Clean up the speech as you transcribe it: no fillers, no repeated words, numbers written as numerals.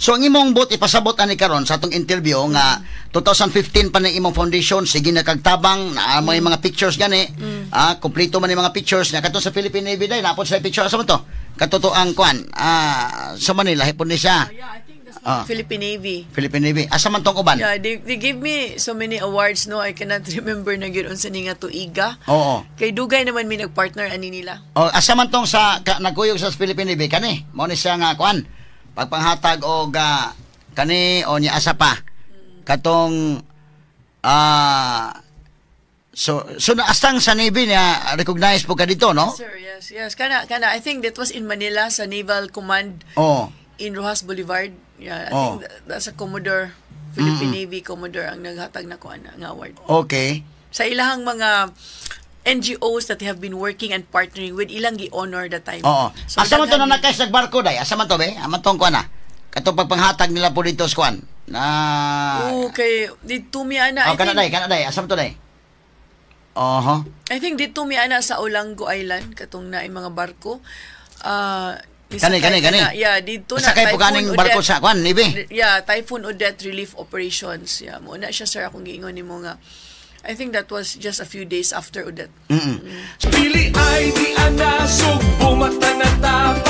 So ang imong buot ipasabot ani karon sa atong interview nga 2015 pa na imong foundation, sige na kagtabang na mo mga pictures gani. Ah, kompleto man yung mga pictures nga kato sa Philippine Navy day, napod sa picture asa man to? Katotoang kwan. Ah, sa Manila hipon ni siya. Yeah, I think that's Philippine Navy. Philippine Navy. Asa man tong uban? Yeah, they gave me so many awards, no? I cannot remember na gyud unsa ni nga tuiga. Kay dugay naman mi nagpartner ani nila. O asa man tong sa ka, nagkuyog sa Philippine Navy kani? Mao ni siya nga kwan. Pagpanghatag og kani o niya asa pa. Katong so naastang sa Navy niya recognize po ka dito, no? Sir, yes. Kana I think that was in Manila sa Naval Command in Roxas Boulevard. Yeah, I think that's a Commodore, Philippine Navy Commodore ang naghatag na kuan nga award. Sa ilahang mga NGOs that have been working and partnering with, ilang gi-honor that time. So, asa man to daghan na nakay sa barko day? Asa man to be? Asa man tong kuan na? Katong pagpanghatag nila po dito sa kuan. Na Okay, dito mi ana. Oh, I kana think, day, kana day. Asa man to day? Oho. I think dito mi ana sa Olango Island katong na mga barko. Kani, kani, nisakay kani. na. Yeah, dito na. Sakay po kaning barko sa kuan, Navy. Yeah, Typhoon Odette relief operations. Yeah, mo na siya, sir, akong giingon nimo nga. I think that was just a few days after Odette. Pili ay di ana, sugbo mata na.